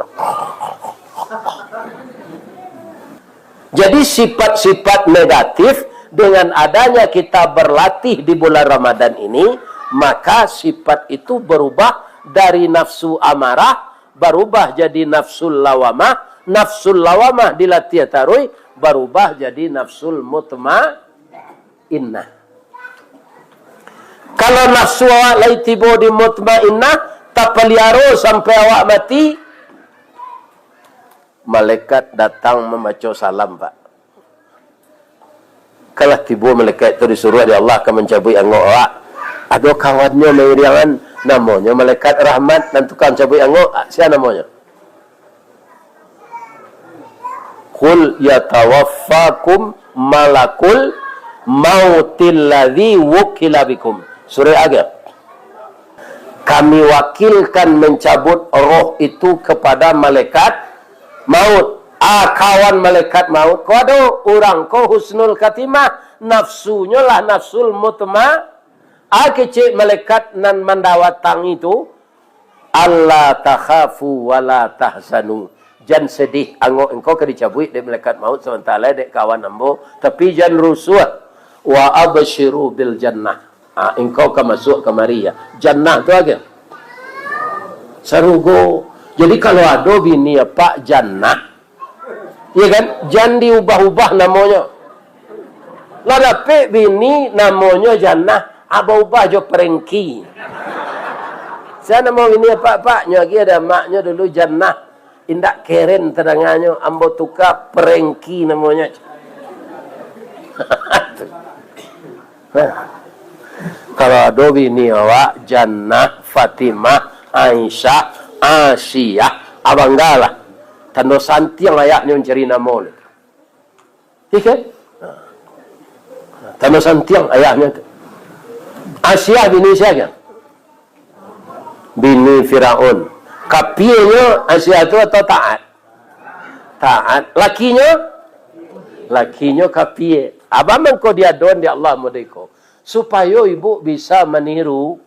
Jadi, sifat-sifat negatif, dengan adanya kita berlatih di bulan Ramadan ini, maka sifat itu berubah dari nafsu amarah, berubah jadi nafsul lawamah, nafsul lawamah dilatih taruih, berubah jadi nafsul mutmainnah. Kalau nafsu awak lai tibo di mutmainnah, tapaliaro sampai awak mati, malaikat datang mambaco salam, Pak. Kalah tibo malaikat tu disuruah dek Allah ka mancabuik angok awak. Ado kawannyo mairiangan, namonyo malaikat rahmat, nan tukang cabuik angok, ah, sia namonyo? "Qul yatawaffakum malakul mautil ladzi wukila bikum." Surah Al-Anbiya. Kami wakilkan mencabut roh itu kepada malaikat maut. Ah, kawan malaikat maut ko ado, urang ko husnul khatimah, nafsunyo lah nafsul mutma-, ah, kecek malaikat nan mandawatangi tu, "Alla takhafu wa la tahzanu." Jan sedih, angok engkau ka dicabuik dek malaikat maut sabanta lai dek kawan ambo, tapi jan rusuah. "Wa absyiru bil jannah." Ah, engkau ka masuak kamari, ya. Jannah tu aja. Sarugo. Jadi, kalau ado bini apak jannah, iya kan? Jan diubah-ubah namonyo. Lah dapek bini namonyo Jannah, abah ubah jo Prengki. Sia namo bini apak, Pak? Nyo agi ado amaknyo dulu Jannah. Indak keren tadanganyo, ambo tuka Prengki namonyo. Kalau ado bini awak, Jannah, Fatimah, Aisyah, Asiah, abanggalah. Tando santiang ayahnyo mancari namo tu. Iya kan? Tando santiang ayahnyo tu. Asiah bini sia kan? Bini Firaun. Kapienyo Asiah tu atau taat? Taat. Lakinyo? Lakinyo kapie. Abah mangko diadon di Allah modeko. Supayo ibu bisa maniru.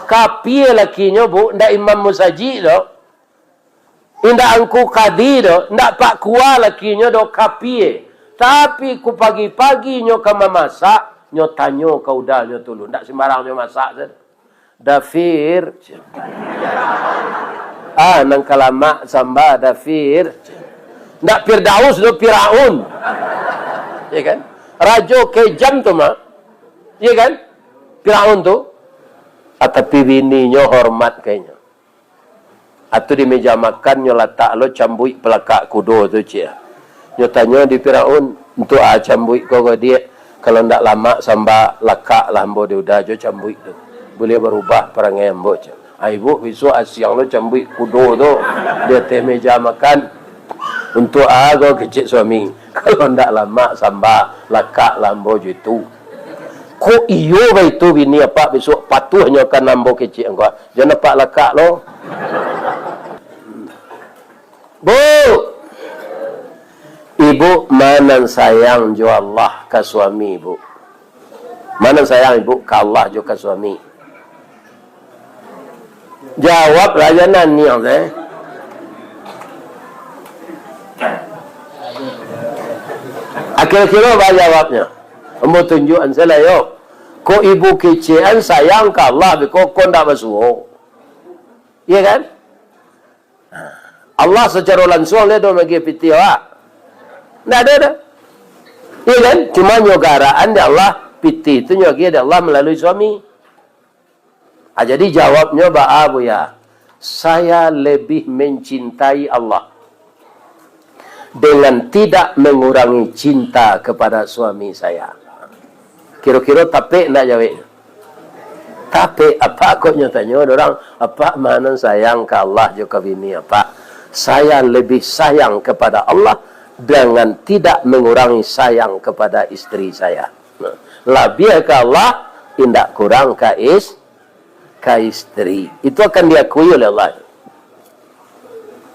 Kapie lakinyo, Bu, ndak imam musajik doh. Indak angku kadi doh, indak pak kua lakinyo doh, kapie. Tapi ku pagi-pagi nyo ka mamasak, nyo tanyo ka udanyo dulu. Indak sembarang nyo masak sajo. Dafir. Ah, nan ka lamak samba, Dafir. Ndak Firdaus doh, Firaun. Ya kan? Rajo kejam tu mah. Ya kan? Firaun tu. Ah, tapi bininyo hormat ka inyo. Atau di meja makan nyo latak lo cambuik palakak kudo tu, ciek. Nyo tanyo di Firaun, "Untuak a cambuik ko, ko diak? Kalau ndak lamak samba, lakak lah ambo di uda jo cambuik tu. Buliah barubah parangai ambo," ciek. "Ai, Bu, bisuak asiang lo cambuik kudo tu di ateh meja makan." "Untuak a ko?" kecek suami. "Kalau ndak lamak samba, lakak lah ambo jo itu." "Kok iyo baitu bini apak, bisuak patuah nyo ka nan ambo kecek angko. Jan apak lakak lo." Bu, ibu ma nan sayang jo Allah ka suami ibu? Ma nan sayang ibu ka Allah jo ka suami? Jawab lah, jan naniang teh. Akhir-akhir ba jawabnyo. Ambo tunjuakan salah yo. Kok ibu kecek an sayang ka Allah, beko ko ndak basuo. Iya kan? Allah sacaro lansuang lai do magiah pitih awak? Ndak ado doh. Iya kan? Cuma nyo garaan dek Allah, pitih tu nyo agiah dek Allah malalui suami. Ah, jadi jawabnyo baa, Buya? Saya lebih mencintai Allah dengan tidak mengurangi cinta kepada suami saya. Kiro-kiro tapek ndak jaweknyo? Tapek. Apak kok nyo tanyo dek urang, "Apak ma nan sayang ka Allah jo ka bini apak?" Saya lebih sayang kepada Allah dengan tidak mengurangi sayang kepada isteri saya. Labiah ka Allah, indak kurang ka is-, ka isteri. Itu akan diakui oleh Allah.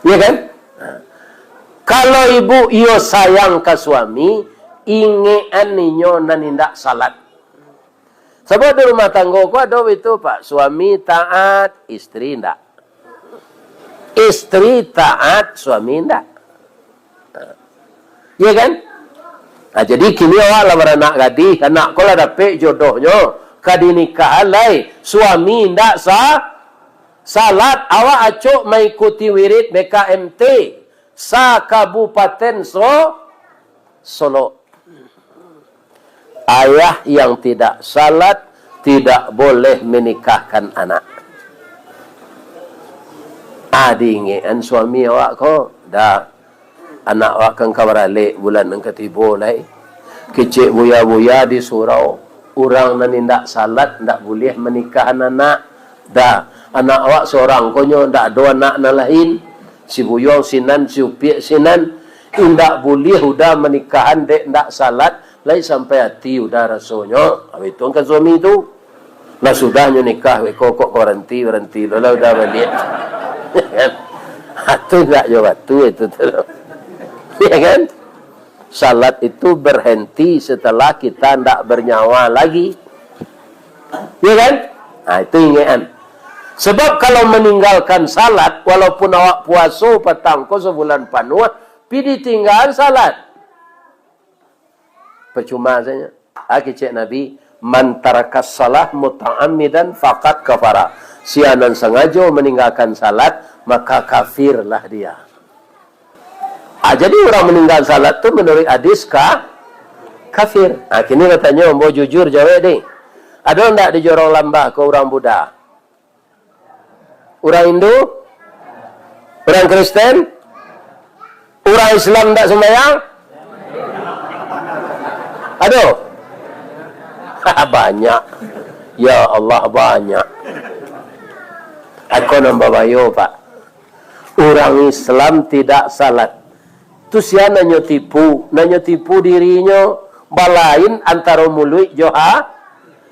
Iya kan? Kalau ibu iyo sayang ka suami, ingekan inyo nan indak salat. Sabab di rumah tanggo ko ado itu, Pak. Suami taat, isteri indak. Istri taat, suami indak. Iya kan? Nah, jadi kini awak lah baranak gadih, anak ko lah dapek jodohnyo, ka dinikahan lai, suami indak sa-, salat, awak acok maikuti wirid B K M T, sa-Kabupaten So-, Solok. Ayah yang tidak salat tidak boleh menikahkan anak. Ah, diingekan suami awak ko, dah, anak awak kan ka baralek bulan nan katibo lai. Kecek buya-buya di surau, urang nan indak salat ndak buliah manikahan anak. Dah, anak awak sorang ko nyo, ndak ado anak nan lain. Si Buyuang sinan, si Upiak sinan, indak buliah uda manikahan dek ndak salat, lai sampai ati uda rasonyo. Abih tu kan suami tu. Lah sudahnyo nikah, weh, kok, kok baranti, baranti lo lah uda baliak. Atu ndak jo batu itu tu. Ya kan? Salat itu berhenti setelah kita ndak bernyawa lagi. Ya kan? Nah, itu ingekan. Sebab kalau meninggalkan salat, walaupun awak puaso patang ko sebulan panuah, pi ditinggaan salat. Percuma saja. Ah, kecek Nabi, "Man tarakas salah muta'ammidan faqad kafara." Sia nan sangajo maninggakan salat, maka kafirlah dia. Ah, jadi urang maninggakan salat tu manuruik hadis ka-, kafir. Ah, kini batanyo, ambo jujur jawek deh. Ado ndak di Jorong Lambah ko urang Buddha? Urang Hindu? Urang Kristen? Urang Islam ndak sumbayang? Ado? Banyak. Ya Allah, banyak. Ako nan babayo, Pak. Urang Islam tidak salat. Tu sia nan nyo tipu, nan nyo tipu dirinyo, balain antaro muluik jo ha-,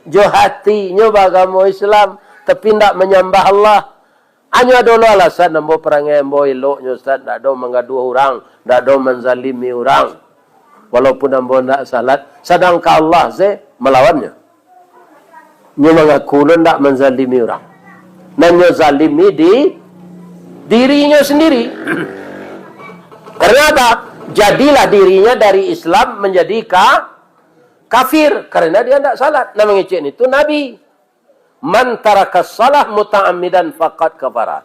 jo hati. Nyo baagamo Islam, tapi ndak manyambah Allah. Anyo ado lo alasan ambo, parangai ambo eloknyo, Ustaz, ndak ado manggaduah urang, ndak ado manzalimi urang. Walaupun ambo ndak salat, sadangkan Allah se malawannyo. Nyo mangaku lo ndak manzalimi urang. Nan nyo zalimi di dirinyo sendiri. Karena apa? Jadilah dirinya dari Islam menjadi ka-, kafir. Karena dia ndak salat. Nan mangecek itu Nabi. "Man tarakas salah muta'ammidan faqad kafara."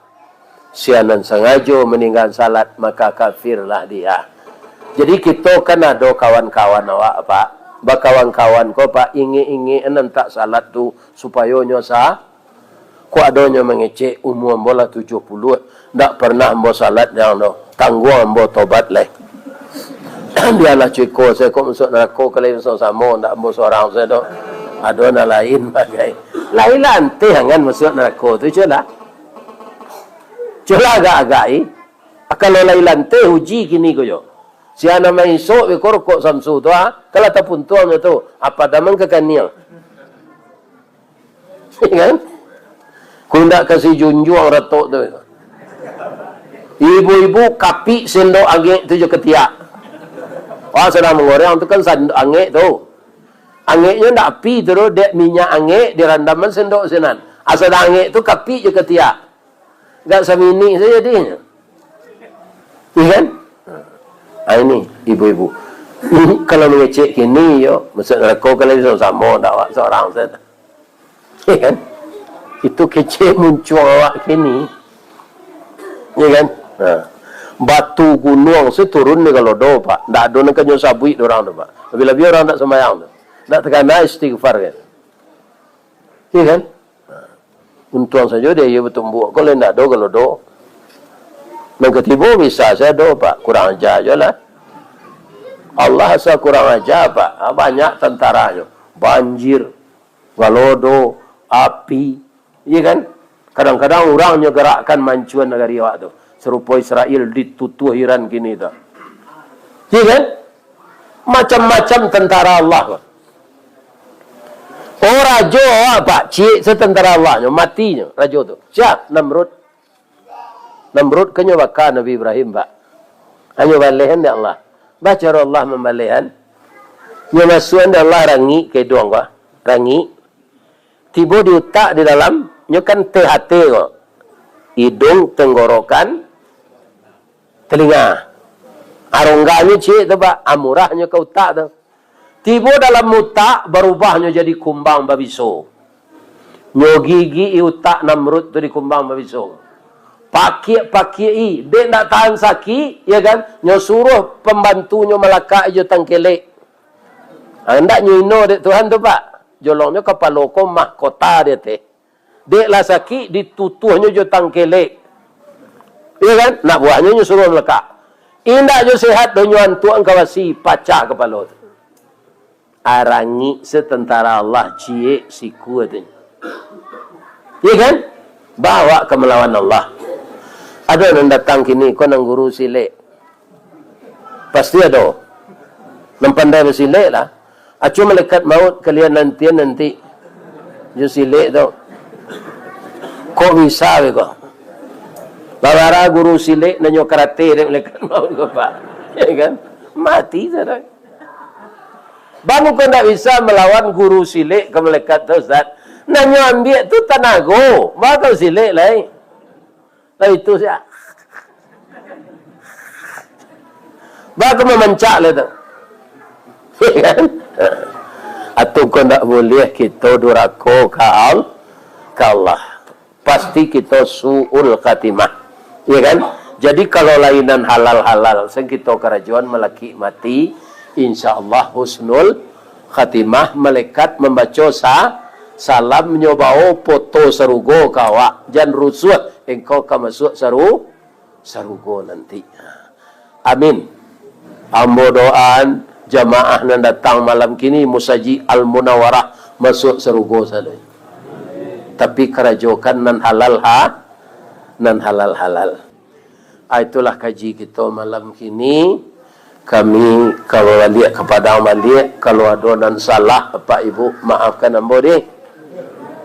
Sia nan sangajo maninggakan salat, maka kafirlah dia. Jadi, kito kan ado kawan-kawan awak, Pak. Bakawan-kawan ko, Pak, ingek-ingek nan tak salat tu, supayo nyo sa-, kok adonyo mangecek, "Umua ambo lah tujuah puluah, ndak pernah ambo salat jang doh. Tangguang ambo tobat lai." Bialah cuko sajo, kok masuak narako ka lai samo-samo, ndak ambo sorang sajo doh. Ado nan lain bagai. Lai lanteh angan masuak narako tu, cubolah. Cubolah agak-agak, eh. Kalau lai lanteh, uji kini ko jo. Sia nan maisok beko rokok Samsu tu, ah, kalau tapuntuang tu, apa damang ka kaniang. Kan? Kundak kasi junjuang ratok tu. Ibu-ibu kapik sendok angek tu jo katiak. Wah, sadang mangoreng tu kan sandok angek tu. Angeknyo ndak api tu doh, dek minyak angek dirandaman sendok sinan. Asa dah angek tu kapik jo katiak. Gak saminik sajo jadinyo. Iya kan? Ah, ini ibu-ibu. Kalau mangecek kini, yo, masuak narako kalau samo-samo, ndak awak sorang sajo. Iya kan? Itu kecek muncuang awak kini. Iya kan? Nah. Batu gunuang se turun di galodo, Pak. Ndak ado nan ka nyo sabuik dek urang tu, Pak. Labiah-labiah urang ndak sumbayang tu. Ndak takana istighfar kan. Iya kan? Nah. Untuang sajo dek iyo batumbuak. Kalau indak ado galodo. Nan katibo bisa sajo ado, Pak. Kurang aja jo lah. Allah asa kurang aja, Pak. Ah, banyak tantaranyo. Banjir, galodo, api. Iya kan? Kadang-kadang urang nyo garakkan mancuan nagari awak tu. Sarupo Israel ditutuah Iran kini tu. Iya kan? Macam-macam tantara Allah. Oh, rajo awak, Pak, ciek se tantara Allah nyo, mati nyo, rajo tu. Sia? Namrud. Namrud kan nyo baka Nabi Ibrahim, Pak. Hanyo balehan dek Allah. Baa caro Allah mambalehan? Nyo masuakan dek Allah rangik ka iduang ko. Rangik. Tibo di utak di dalam, nyo kan T H T ko. Iduang, tenggorokan, Talinga. Arongganyo ciek tu, Pak, amurahnyo ka utak tu. Tibo dalam utak, barubahnyo jadi kumbang babiso. Nyo gigi-i utak Namrud tu di kumbang babiso. Pakiak-pakiak-i, dek ndak tahan sakik, ya kan? Nyo suruah pambantunyo malakak-i jo tangkelek. Ha, ndak nyo ino dek Tuhan tu, Pak. Jolongnyo kapalo ko mahkota di ateh. Dek lah sakik, ditutuahnyo jo tangkelek. Iya kan? Nak buahnyo nyo suruah malakak. Indak jo sehat doh, nyo antuak ka basi, pacah kapalo tu. Arangik se tentara Allah, ciek siku tu. Iya kan? Bawa ka malawan Allah. Ado nan datang kini ko nan guru silek. Pasti ado. Nan pandai basilek lah. Acu malaikat maut kalian nantian nanti. Jo silek tu. Kok bisa be ko? Babara guru silek nanyo karate dek malaikat maut ko, Pak. Ya kan? Mati sadai. Bang, ko ndak bisa malawan guru silek ka malaikat tu, Ustaz. Nanyo ambiak tu tanago. Ba ka silek lai. Lah itu sia. Ba ka mamancak lah tu. Ya kan? Atau ko ndak buliah kito durako ka Al-, ka Allah. Pasti kito su'ul khatimah. Ya kan? Jadi, kalau lai nan halal-halal, sen kito karajoan malakik mati, insya Allah husnul khatimah, malaikat mambaco sa-, salam, nyo bao poto sarugo ka awak, jan rusuah, engkau ka masuak saru-, sarugo nanti. Amin. Ambo doaan jamaah nan datang malam kini, Musajik Al Munawarah, masuak sarugo sadonyo. Tapi karajokan nan halal ha-, nan halal-halal. Ah, itulah kaji kito malam kini. Kami ka baliak ka Padang baliak. Kalau ado nan salah, Bapak Ibu, maafkan ambo deh.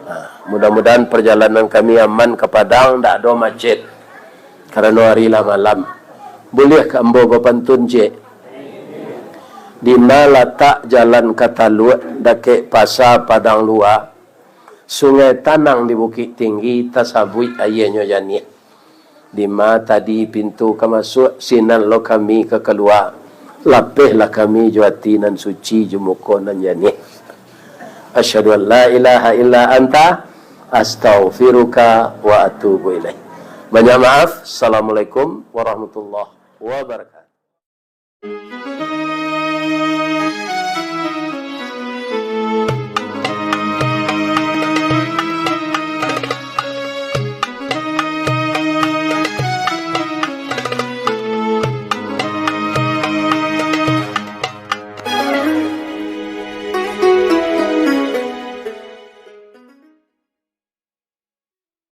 Ah, mudah-mudahan perjalanan kami aman ka Padang, ndak ado macet. Karano ari lah malam. Buliah ka ambo bapantun, cek? Dima latak jalan ka Taluak, dakek Pasa Padang Lua, sungai tanang di Bukik Tinggi, tasabuik aianyo janiah. Dima tadi pintu ka masuak, sinan lo kami ka kalua. Lapehlah kami jo ati nan suci, jo muko nan janiah. Asyhadu an la ilaha illa anta, astaghfiruka wa atubu ilaik. Banyak maaf. Assalamualaikum warahmatullahi wabarakatuh.